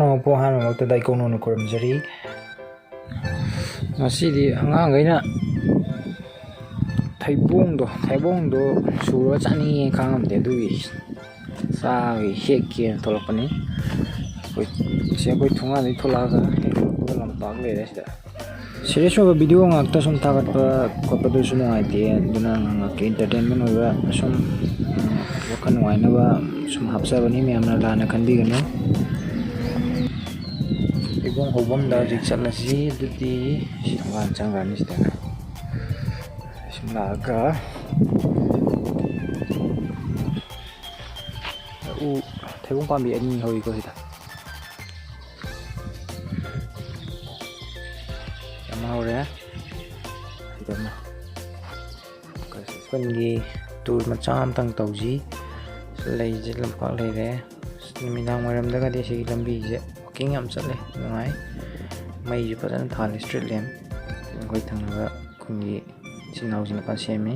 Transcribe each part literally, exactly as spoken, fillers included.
ꯅꯣꯡꯄꯣꯛ ꯑꯍꯥꯟꯕꯃꯛꯇꯗ ꯏꯀꯣꯛ ꯅꯧꯅ ꯈꯨꯔꯨꯝꯖꯔꯤ꯫ ꯉꯁꯤꯗꯤ ꯑꯉꯥꯡꯈꯩꯅ ꯊꯩꯕꯣꯡꯗꯣ, ꯊꯩꯕꯣꯡꯗꯣ ꯁꯨꯔꯒ ꯆꯥꯅꯤꯡꯉꯦ ꯈꯥꯡꯉꯝꯗꯦ, ꯑꯗꯨꯒꯤ ꯆꯥꯒꯦ ꯍꯦꯛꯀꯦꯅ ꯊꯣꯛꯂꯛꯄꯅꯤ꯫ ꯑꯩꯈꯣꯏ, ꯁꯤ ꯑꯩꯈꯣꯏ ꯊꯣꯡꯒꯥꯟꯗꯒꯤ ꯊꯣꯛꯂꯛꯑꯒ ꯍꯦꯛ ꯊꯣꯛꯂꯛꯄꯗ ꯂꯝꯄꯥꯛ ꯂꯩꯔꯦ ꯁꯤꯗ꯫ Serious ꯑꯣꯏꯕ video ꯉꯥꯛꯇ ꯁꯨꯝ ꯊꯥꯒꯠꯄ ꯈꯣꯠꯄꯗꯨꯁꯨ ꯅꯨꯡꯉꯥꯏꯇꯦ, ꯑꯗꯨꯅ ꯉꯥꯏꯍꯥꯛꯀꯤ entertainment ꯑꯣꯏꯕ ꯁꯨꯝ, ꯎꯝ, ꯋꯥꯈꯜ ꯅꯨꯡꯉꯥꯏꯅꯕ ꯁꯨꯝ ꯍꯥꯞꯆꯕꯅꯤ, ꯃꯌꯥꯝꯅ ꯂꯥꯟꯅ ꯈꯟꯕꯤꯒꯅꯨ꯫ ꯊꯩꯕꯣꯡ ꯍꯧꯕꯝꯗ ꯍꯧꯖꯤꯛ ꯆꯠꯂꯁꯤ꯫ ꯑꯗꯨꯗꯤ ꯁꯤ ꯊꯣꯡꯒꯥꯟ ꯆꯪꯈ꯭ꯔꯅꯤ ꯁꯤꯗ꯫ ꯁꯨꯝ ꯂꯥꯛꯑꯒ ꯎ, ꯊꯩꯕꯣꯡ ꯄꯥꯝꯕꯤ ꯑꯅꯤ ꯍꯧꯋꯤꯀꯣ ꯁꯤꯗ꯫ ꯌꯥꯝ ꯍꯧꯔꯦ꯫ ꯁꯤꯗ ꯑꯃ꯫ ꯈꯨꯟꯒꯤ tour ꯃꯆꯥ ꯑꯝꯇꯪ ꯇꯧꯁꯤ꯫ ꯂꯩꯁꯦ ꯂꯝꯄꯥꯛ ꯂꯩꯔꯦ꯫ ꯅꯨꯃꯤꯗꯥꯡ ꯋꯥꯏꯔꯝꯗꯒꯗꯤ ꯁꯤꯒꯤ ꯂꯝꯕꯤꯁꯦ walking ꯌꯥꯝ ꯆꯠꯂꯦ, ꯅꯨꯡꯉꯥꯏ꯫ ꯃꯩꯁꯨ ꯐꯖꯅ ꯊꯥꯜꯂꯦ, street lamp꯫ ꯑꯩꯈꯣꯏ ꯊꯪꯅꯕ ꯈꯨꯟꯒꯤ ꯏꯆꯤꯟ ꯏꯅꯥꯎꯁꯤꯡꯅ ꯐꯖꯅ ꯁꯦꯝꯃꯤ꯫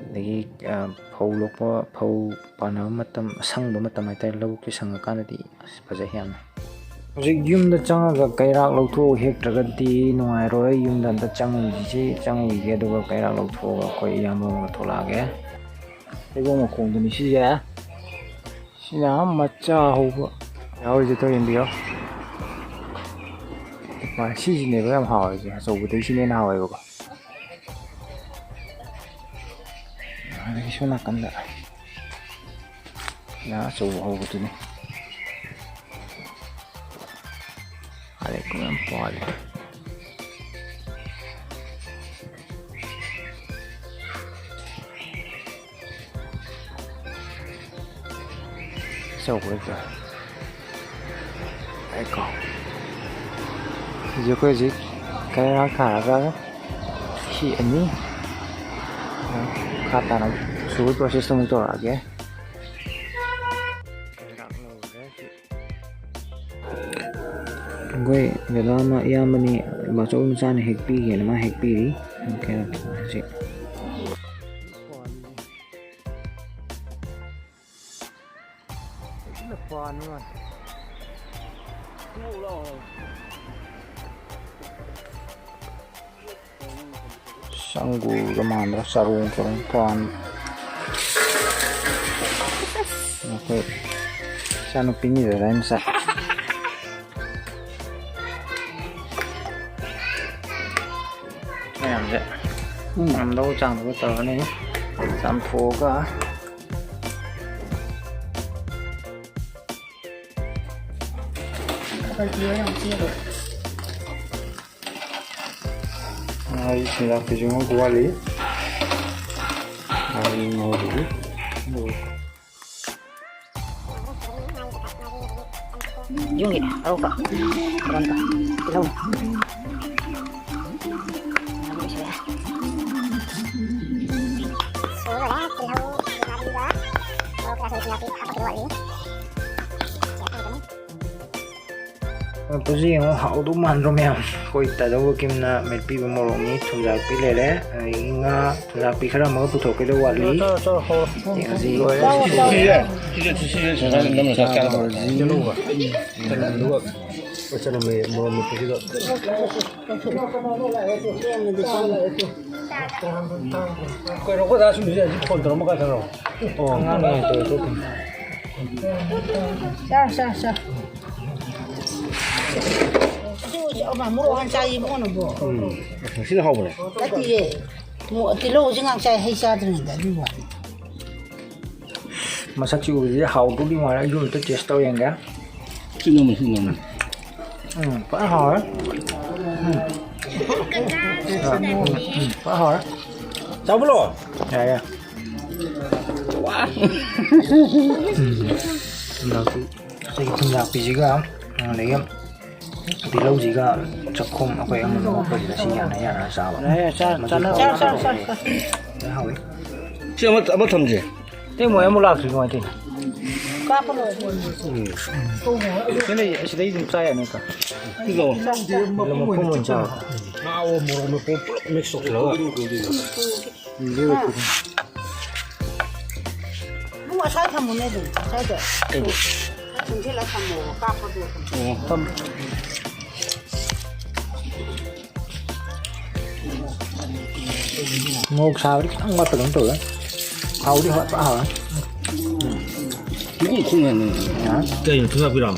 ꯑꯗꯒꯤ, ꯑ, ꯐꯧ ꯂꯣꯛꯄ, ꯐꯧ ꯄꯥꯟꯅꯕ ꯃꯇꯝ, ꯑꯁꯪꯕ ꯃꯇꯝ ꯍꯥꯏꯇꯥꯔꯦ, ꯂꯧꯕꯨꯛꯀꯤ ꯁꯪꯉꯀꯥꯟꯗꯗꯤ ꯑꯁ ꯐꯖꯩ ꯌꯥꯝꯅ꯫ ꯍꯧꯖꯤꯛ ꯌꯨꯝꯗ ꯆꯪꯉꯒ ꯀꯩꯔꯥꯛ ꯂꯧꯊꯣꯛꯑ ꯍꯦꯛꯇ꯭ꯔꯒꯗꯤ ꯅꯨꯡꯉꯥꯏꯔꯣꯏ꯫ ꯌꯨꯝꯗ ꯑꯝꯇ ꯆꯪꯉꯨꯈꯤꯁꯤ, ꯆꯪꯉꯨꯈꯤꯒꯦ, ꯑꯗꯨꯒ ꯀꯩꯔꯥꯛ ꯂꯧꯊꯣꯛꯑꯒ ꯑꯩꯈꯣꯏ ꯏꯌꯥꯝꯕ ꯑꯃꯒ ꯊꯣꯛꯂꯛꯑꯒꯦ꯫ ꯊꯩꯕꯣꯡ ꯃꯈꯣꯡꯗꯨꯅꯤ ꯁꯤꯁꯦ꯫ ꯁꯤꯅ ꯃꯆꯥ ꯍꯧꯕ ꯌꯥꯎꯔꯤꯁꯦ, ꯇꯣ ꯌꯦꯡꯕꯤꯌꯣ꯫ ꯃꯥ ꯁꯤꯁꯤꯅꯦꯕ ꯌꯥꯝ ꯍꯥꯎꯔꯤꯁꯦ, ꯑꯆꯧꯕꯗꯒꯤ ꯁꯤꯅ ꯍꯦꯟꯅ ꯍꯥꯎꯋꯦꯕꯀꯣ꯫ ꯑꯗꯒꯤ ꯁꯣꯝ ꯅꯥꯀꯟꯗ ꯁꯤꯅ ꯑꯆꯧꯕ ꯍꯧꯕꯗꯨꯅꯤ꯫ ꯑꯗꯩ ꯌꯥꯝ ꯄꯥꯜꯂꯤ꯫ ꯑꯆꯧꯕ ꯍꯦꯛꯇ꯫ ꯉꯥꯏꯈꯣ꯫ ꯁꯤꯁꯦ ꯑꯩꯈꯣꯏ ꯍꯧꯖꯤꯛ ꯀꯩꯔꯥꯛ ꯊꯥꯔꯒ ꯁꯤ ꯑꯅꯤ ꯃꯈꯥ ꯇꯥꯅ ꯁꯨꯕꯒꯤ process ꯑꯃꯨꯛ ꯇꯧꯔꯛꯑꯒꯦ꯫ ꯀꯩꯔꯥꯛ ꯂꯧꯔꯦ꯫ ꯑꯩꯈꯣꯏ ꯗꯗꯥ ꯑꯃ, ꯏꯌꯥꯝꯕꯅꯤ, ꯕꯥꯆꯧ ꯃꯆꯥꯅ ꯍꯦꯛꯄꯤꯒꯦꯅ ꯃꯥ ꯍꯦꯛꯄꯤꯔꯤ꯫ ꯀꯩꯅꯣ ꯍꯧꯖꯤꯛ꯫ ꯐꯖꯅ ꯄꯥꯟꯕ ꯃꯥꯜꯂꯦ꯫ ꯁꯪꯒꯨꯒ ꯃꯥꯟꯗ꯭ꯔꯥ? ꯆꯔꯣꯡ ꯆꯔꯣꯡ ꯄꯥꯟ꯫ ꯑꯩꯈꯣꯏ ꯏꯆꯥꯅꯨꯄꯤꯅꯤꯗꯅ ꯃꯆꯥ꯫ ꯃꯌꯥꯝꯁꯦ ꯎꯝ꯫ ꯉꯝꯗꯧ ꯆꯥꯡꯗꯨꯒ ꯇꯧꯔꯅꯤ꯫ ꯆꯥꯝꯊꯣꯛꯑꯒ꯫ ꯉꯥꯔꯤ ꯊꯨꯝꯌꯥꯛꯄꯤꯁꯨ ꯉꯧꯗꯧ ꯋꯥꯠꯂꯤ꯫ ꯉꯥꯔꯤ ꯉꯧꯔꯤ꯫ ꯌꯨꯝꯒꯤ ꯑꯔꯣꯛꯄ ꯀꯔꯣꯟꯗꯣ ꯇꯤꯜꯍꯧ꯫ ꯁꯨꯔꯦ, ꯇꯤꯜꯍꯧ, ꯉꯥꯔꯤꯒ ꯃꯣꯔꯣꯛ ꯀꯩꯀꯥꯁꯨ ꯊꯨꯝꯌꯥꯛꯄꯤ ꯍꯥꯞꯄꯛꯈꯤꯗꯧ ꯋꯥꯠꯂꯤ꯫ ꯄꯨꯟꯁꯤ ꯌꯦꯡꯉꯣ, ꯍꯥꯎꯗꯧ ꯃꯥꯟꯗ꯭ꯔꯣ ꯃꯌꯥꯝ? ꯑꯩꯈꯣꯏ ꯇꯥꯗꯧꯕ ꯀꯤꯝꯅ ꯃꯦꯠꯄꯤꯕ ꯃꯣꯔꯣꯛꯅꯤ, ꯊꯨꯝꯖꯥꯛꯄꯤ ꯂꯩꯔꯦ, ꯑꯗꯒꯤ ꯉꯥ ꯊꯨꯝꯖꯥꯛꯄꯤ ꯈꯔ ꯑꯃꯒ ꯄꯨꯊꯣꯛꯀꯗꯧ ꯋꯥꯠꯂꯤ꯫ ꯆꯠꯂꯣ, ꯆꯠꯂꯣ, ꯍꯧꯔꯣ꯫ ꯌꯦꯡꯉꯁꯤ꯫ ꯂꯣꯏꯔꯦ꯫ ꯁꯤꯁꯦ, ꯁꯤꯁꯦ, ꯁꯤꯁꯦ, ꯁꯤꯁꯦ, ꯁꯤꯁꯦ, ꯅꯝꯅ ꯆꯥꯛ ꯆꯥꯅꯕ꯫ ꯆꯠꯂꯨꯕ꯫ ꯑꯗꯨꯒ ꯆꯠꯂꯝꯃꯦ, ꯃꯣꯔꯣꯛ ꯃꯦꯠꯄꯁꯤꯒ꯫ ꯀꯩꯅꯣ, ꯑꯩꯈꯣꯏ ꯗꯥ ꯁꯨꯝꯁꯤꯗ ꯍꯧꯖꯤꯛ ꯐꯣꯟ ꯇꯧꯔꯝꯃ ꯀꯥꯏ ꯆꯠꯈ꯭ꯔꯕ? ꯑꯣ, ꯑꯉꯥꯡ ꯅꯨꯡꯉꯥꯏꯇꯕ ꯊꯣꯛꯈꯤꯕꯅꯤ꯫ ꯆꯥ, ꯆꯥ, ꯆꯥ꯫ ꯑꯗꯨ ꯑꯃ ꯃꯣꯔꯣꯛ ꯍꯥꯟ ꯆꯥꯏ ꯏꯕꯨꯡꯉꯣ ꯅꯪꯕꯣ꯫ ꯎꯝ, ꯁꯤꯅ ꯍꯥꯎꯕꯅꯦ꯫ ꯅꯠꯇꯤꯌꯦ꯫ ꯃꯣ-, ꯇꯤꯜꯍꯧꯁꯤ ꯉꯥꯛ ꯆꯥꯏ, ꯍꯩ ꯆꯥꯗ꯭ꯔꯤꯉꯩꯗ ꯑꯗꯨꯒꯤ ꯋꯥꯅꯤ꯫ ꯃꯁꯛꯁꯤ ꯎꯕꯁꯤꯗꯤ ꯍꯥꯎꯗꯧꯗꯤ ꯃꯥꯜꯂꯦ꯫ ꯑꯩꯁꯨ ꯑꯝꯇ taste ꯇꯧ ꯌꯦꯡꯒꯦ꯫ ꯁꯤ ꯅꯝꯃꯨ, ꯁꯤ ꯅꯝꯃꯨ꯫ ꯎꯝ, ꯐꯖꯅ ꯍꯥꯎꯔꯦ꯫ ꯎꯝ꯫ ꯎꯝ, ꯐꯖꯅ ꯍꯥꯎꯔꯦ꯫ ꯆꯥꯎꯕꯂꯣ? ꯌꯥꯏ, ꯌꯥꯏ꯫ ꯋꯥ꯫ ꯎꯝ꯫ ꯊꯨꯝꯌꯥꯛꯄꯤ-, ꯉꯁꯥꯏꯒꯤ ꯊꯨꯝꯌꯥꯛꯄꯤꯁꯤꯒ, ꯑꯗꯒꯤ ꯇꯤꯜꯍꯧꯁꯤꯒ ꯆꯥꯛꯈꯨꯝ ꯑꯩꯈꯣꯏ ꯑꯃꯨꯛ ꯃꯣꯠꯄꯁꯤꯗ ꯁꯤ ꯌꯥꯅ ꯌꯥꯅ ꯆꯥꯕ꯫ ꯌꯥꯏ, ꯌꯥꯏ, ꯆꯥ-, ꯃꯗꯨ ꯆꯥꯅꯕ꯫ ꯆꯥꯎ, ꯆꯥꯎ, ꯆꯥꯎ, ꯆꯥꯎ꯫ ꯌꯥꯝ ꯍꯥꯎꯋꯤ꯫ ꯁꯤ ꯑꯃ, ꯑꯃ ꯊꯝꯁꯦ꯫ ꯇꯦ, ꯃꯣꯏ ꯑꯃꯨꯛ ꯂꯥꯛꯇ꯭ꯔꯤ ꯀꯃꯥꯏꯅ ꯇꯧꯔꯤꯅꯣ? ꯀꯥꯞꯄ ꯂꯣꯏꯔꯦ꯫ ꯎꯝ꯫ ꯁꯤꯗꯩ, ꯁꯤꯗꯩ ꯑꯗꯨꯝ ꯆꯥ ꯌꯥꯅꯤ ꯀꯣ꯫ ꯁꯤꯗꯣ꯫ ꯃꯄꯨꯝ ꯑꯣꯏꯅ ꯆꯥꯕ꯫ ꯉꯥꯋꯣ ꯃꯣꯔꯣꯛ ꯃꯦꯠꯄ ꯄꯨꯂꯞ mix ꯇꯧꯁꯤꯜꯂꯒ꯫ ꯎꯝ, ꯑꯗꯨꯒ ꯍꯥ꯫ ꯏꯕꯨꯡ, ꯑꯁ꯭ꯋꯥꯏ ꯊꯝꯃꯨꯅꯦ ꯑꯗꯨꯝ, ꯑꯁ꯭ꯋꯥꯏꯗ꯫ ꯀꯩꯕꯨ? ꯄꯨꯟꯁꯤꯜꯂ ꯊꯝꯃꯣꯕ, ꯀꯥꯞꯄꯗꯣ꯫ ꯑꯣ, ꯊꯝ-, ꯃꯣꯔꯣꯛ ꯁꯥꯕꯗꯤ ꯈꯤꯇꯪ ꯋꯥꯠꯄꯗꯧꯅ ꯇꯧꯋꯦ꯫ ꯍꯥꯎꯗꯤ ꯍꯥꯎ-, ꯐꯖꯅ ꯍꯥꯎꯔꯦ꯫ ꯀꯩꯅꯣ ꯊꯨꯝꯌꯥꯛꯄꯤꯔꯣ?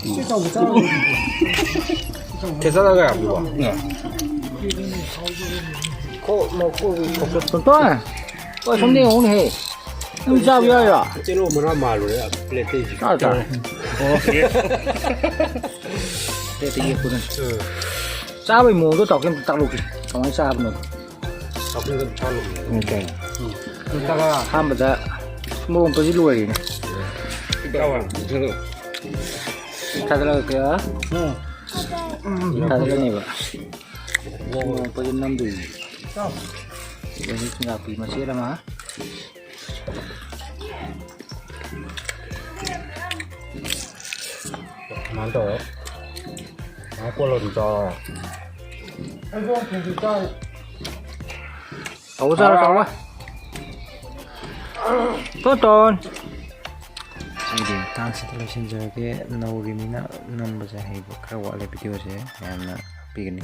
ꯊꯦꯆꯜꯂꯒ ꯌꯥꯕꯤꯕ? ꯇꯣꯟ! ꯍꯣꯏ, ꯁꯣꯝꯗ ꯌꯦꯡꯉꯨꯅꯦꯍꯦ꯫ ꯅꯪ ꯆꯥꯕ ꯌꯥꯎꯔꯤꯔꯣ? ꯆꯦꯂꯣ ꯃꯅꯥ ꯃꯥꯜꯂꯨꯔꯦ, ꯄ꯭ꯂꯦꯠꯇꯩꯁꯦ꯫ ꯆꯥꯔꯣ, ꯆꯥꯔꯣ꯫ ꯑꯣ꯫ ꯄ꯭ꯂꯦꯠꯇ ꯌꯦꯞꯄꯨꯅꯦ꯫ ꯎꯝ꯫ ꯆꯥꯕꯩ ꯃꯑꯣꯡꯗꯣ ꯇꯥꯎ ꯀꯩꯝꯇ ꯇꯥꯛꯂꯛꯎꯁꯦ꯫ ꯀꯃꯥꯏꯅ ꯆꯥꯕꯅꯣ? ꯆꯥꯛꯈꯨꯝꯗ ꯊꯥꯜꯂꯨꯕꯅꯦ꯫ ꯎꯝ, ꯀꯩꯅꯣ? ꯎꯝ꯫ ꯑꯗꯨꯒ ꯑꯍꯥꯟꯕꯗ ꯃꯣꯔꯣꯛ ꯃꯦꯠꯄꯁꯤ ꯂꯣꯏꯔꯦꯅꯦ꯫ ꯆꯥꯎ ꯍꯥꯏꯕ, ꯆꯥꯎ꯫ ꯊꯥꯗꯠꯂꯒ ꯀꯌꯥ? ꯎꯝ꯫ ꯊꯥꯗꯠꯂꯅꯦꯕ꯫ ꯃꯣꯔꯣꯛ ꯃꯦꯠꯄꯁꯤ ꯅꯝꯗꯣꯏꯅꯤ꯫ ꯆꯥꯎ꯫ ꯁꯤꯗꯒꯤ ꯊꯨꯝꯌꯥꯛꯄꯤ ꯃꯆꯦꯠ ꯑꯃ꯫ ꯑꯗꯨꯃꯥꯏꯅ ꯇꯧꯔꯦ꯫ ꯑꯗꯨꯃꯥꯏꯅ ꯀꯣꯠꯂ ꯑꯗꯨꯝ ꯆꯥꯎ ꯍꯥꯏꯔꯣ? ꯇꯧꯕ ꯆꯥꯔꯣ, ꯇꯧꯕ꯫ Tone tone. ꯑꯩꯗꯤ ꯃꯇꯥꯡꯁꯤꯗ ꯂꯣꯏꯁꯤꯟꯖꯔꯒꯦ꯫ ꯅꯧꯔꯤꯕꯅꯤꯅ ꯅꯝꯕꯁꯦ ꯍꯩꯕ ꯈꯔ ꯋꯥꯠꯂꯦ꯫ ꯚꯤꯗꯤꯑꯣꯁꯦ ꯃꯌꯥꯝꯅ ꯄꯤꯒꯅꯤ꯫